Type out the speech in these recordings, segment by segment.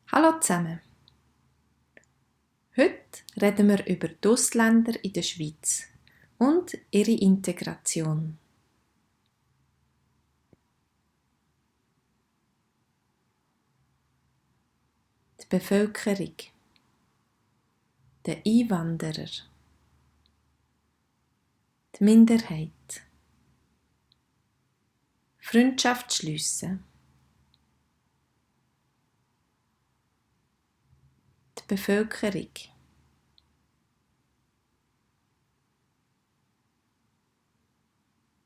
Hallo zusammen. Heute reden wir über die Ausländer in der Schweiz und ihre Integration. Die Bevölkerung, der Einwanderer, die Minderheit, Freundschaft schliessen, die Bevölkerung,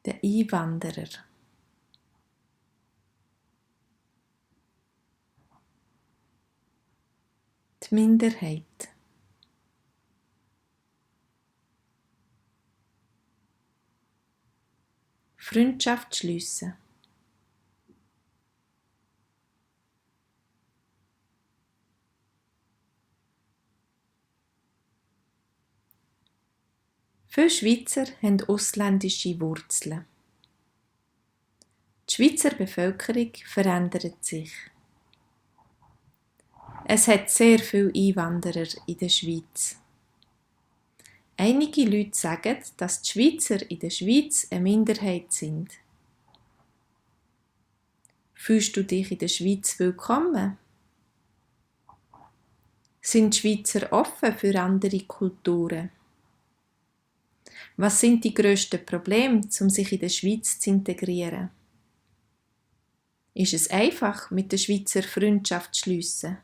der Einwanderer, die Minderheit, Freundschaft schliessen, viele Schweizer haben ausländische Wurzeln. Die Schweizer Bevölkerung verändert sich. Es hat sehr viele Einwanderer in der Schweiz. Einige Leute sagen, dass die Schweizer in der Schweiz eine Minderheit sind. Fühlst du dich in der Schweiz willkommen? Sind die Schweizer offen für andere Kulturen? Was sind die grössten Probleme, um sich in der Schweiz zu integrieren? Ist es einfach, mit der Schweizer Freundschaft zu schliessen?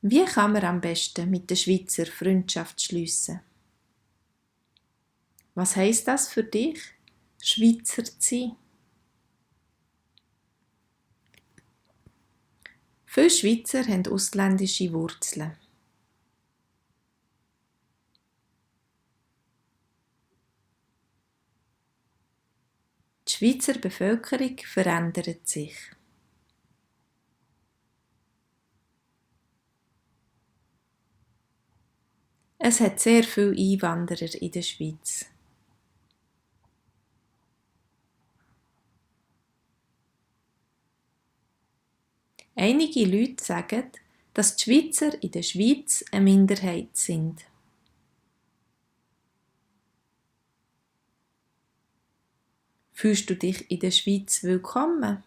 Wie kann man am besten mit der Schweizer Freundschaft schliessen? Was heisst das für dich, Schweizer zu sein? Viele Schweizer haben ausländische Wurzeln. Die Schweizer Bevölkerung verändert sich. Es hat sehr viele Einwanderer in der Schweiz. Einige Leute sagen, dass die Schweizer in der Schweiz eine Minderheit sind. Fühlst du dich in der Schweiz willkommen?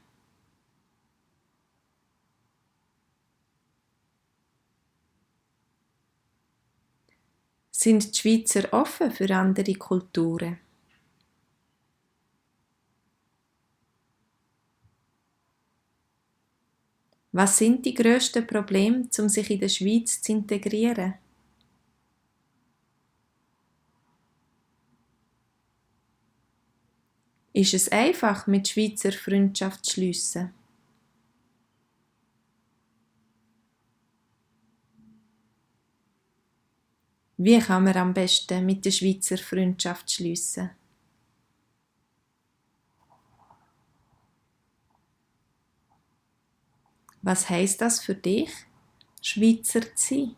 Sind die Schweizer offen für andere Kulturen? Was sind die grössten Probleme, um sich in der Schweiz zu integrieren? Ist es einfach, mit Schweizer Freundschaft zu schliessen? Wie kann man am besten mit der Schweizer Freundschaft schliessen? Was heisst das für dich, Schweizer zu sein?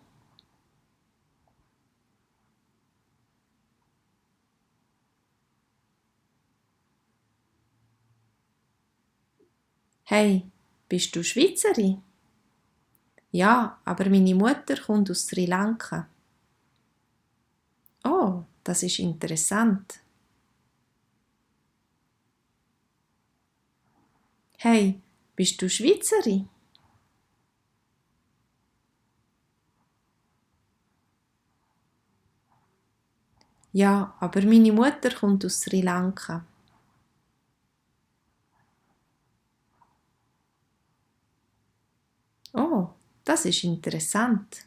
Hey, bist du Schweizerin? Ja, aber meine Mutter kommt aus Sri Lanka. Oh, das ist interessant. Hey, bist du Schweizerin? Ja, aber meine Mutter kommt aus Sri Lanka. Oh, das ist interessant.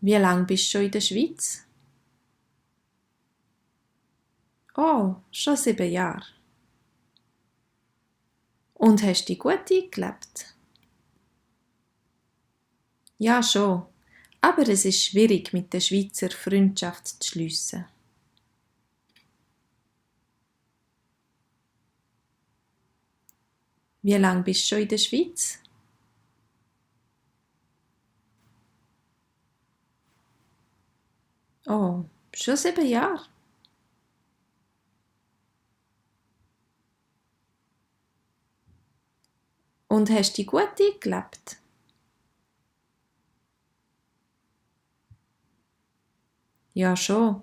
Wie lange bist du schon in der Schweiz? Oh, schon 7 Jahre. Und hast dich gut eingelebt? Ja, schon. Aber es ist schwierig, mit der Schweizer Freundschaft zu schliessen. Wie lange bist du schon in der Schweiz? Oh, Schon 7 Jahre. Und hast dich gut eingelebt? Ja, schon.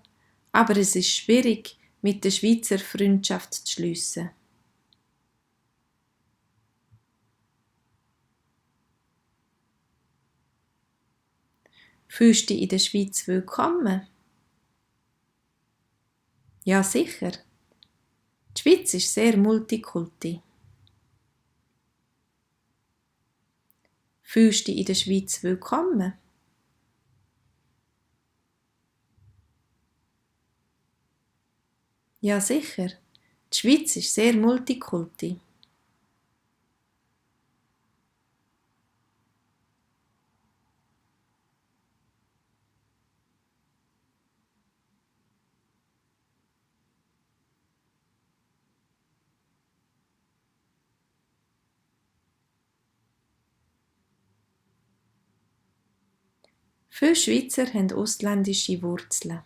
Aber es ist schwierig, mit der Schweizer Freundschaft zu schliessen. Fühlst du dich in der Schweiz willkommen? Ja, sicher. Die Schweiz ist sehr multikulti. Fühlst du dich in der Schweiz willkommen? Ja, sicher. Die Schweiz ist sehr multikulti. Viele Schweizer haben ausländische Wurzeln.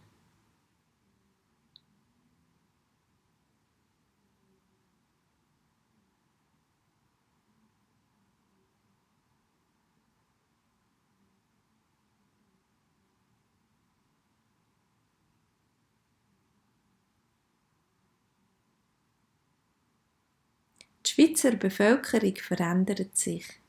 Die Schweizer Bevölkerung verändert sich.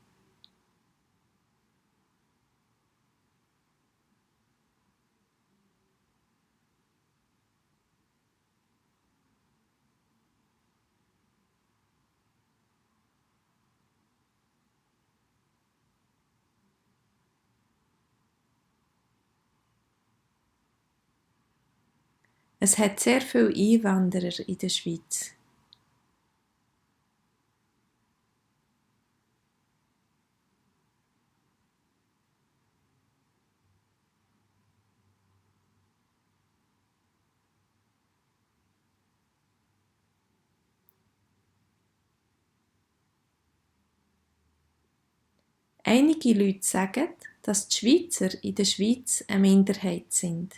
Es hat sehr viele Einwanderer in der Schweiz. Einige Leute sagen, dass die Schweizer in der Schweiz eine Minderheit sind.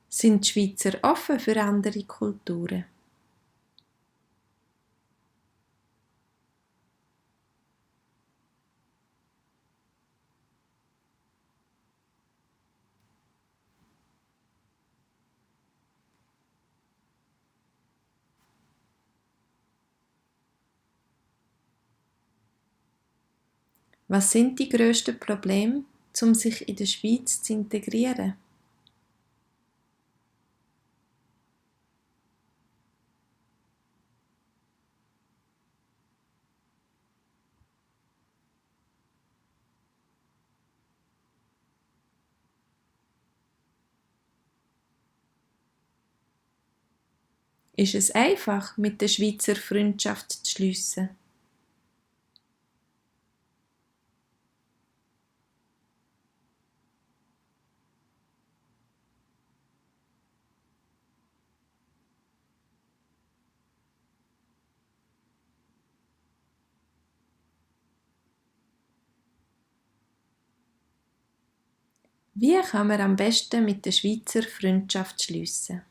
Sind die Schweizer offen für andere Kulturen? Was sind die grössten Probleme, um sich in der Schweiz zu integrieren? Ist es einfach, mit der Schweizer Freundschaft zu schliessen? Wie kann man am besten mit der Schweizer Freundschaft schliessen?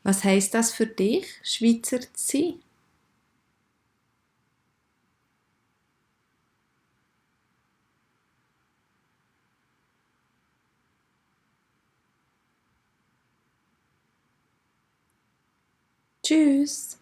Was heisst das für dich, Schweizer zu sein? Tschüss!